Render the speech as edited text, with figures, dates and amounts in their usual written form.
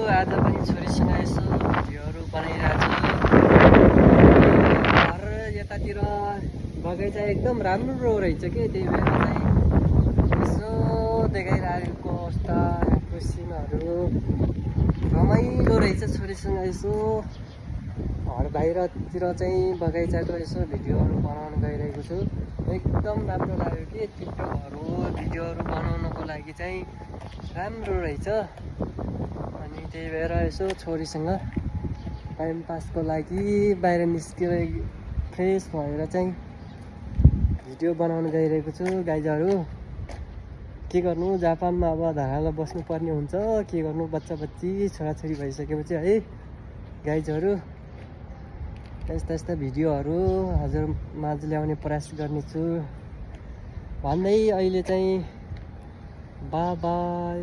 आज पनि छोरीसँग यसो भिडियोहरू बनाइरहेको छु। घर यतातिर बगैँचा एकदम राम्रो रहेछ कि, त्यही भएर चाहिँ यसो देखाइरहेको अवस्था, यहाँको सिनहरू रमाइलो रहेछ। छोरीसँग यसो घर बाहिरतिर चाहिँ बगैँचाको यसो भिडियोहरू बनाउन गइरहेको छु। एकदम राम्रो लाग्यो कि टिकटकहरू भिडियोहरू बनाउनको लागि चाहिँ राम्रो रहेछ। अनि त्यही भएर यसो छोरीसँग टाइम पासको लागि बाहिर निस्केर फ्रेस भएर चाहिँ भिडियो बनाउन गइरहेको छु। गाइजहरू के गर्नु, जापानमा अब धरालो बस्नुपर्ने हुन्छ, के गर्नु, बच्चा बच्ची छोराछोरी भइसकेपछि है गाइजहरू। यस्ता यस्ता भिडियोहरू हजुर माझ ल्याउने प्रयास गर्नेछु भन्दै अहिले चाहिँ बाई बाई।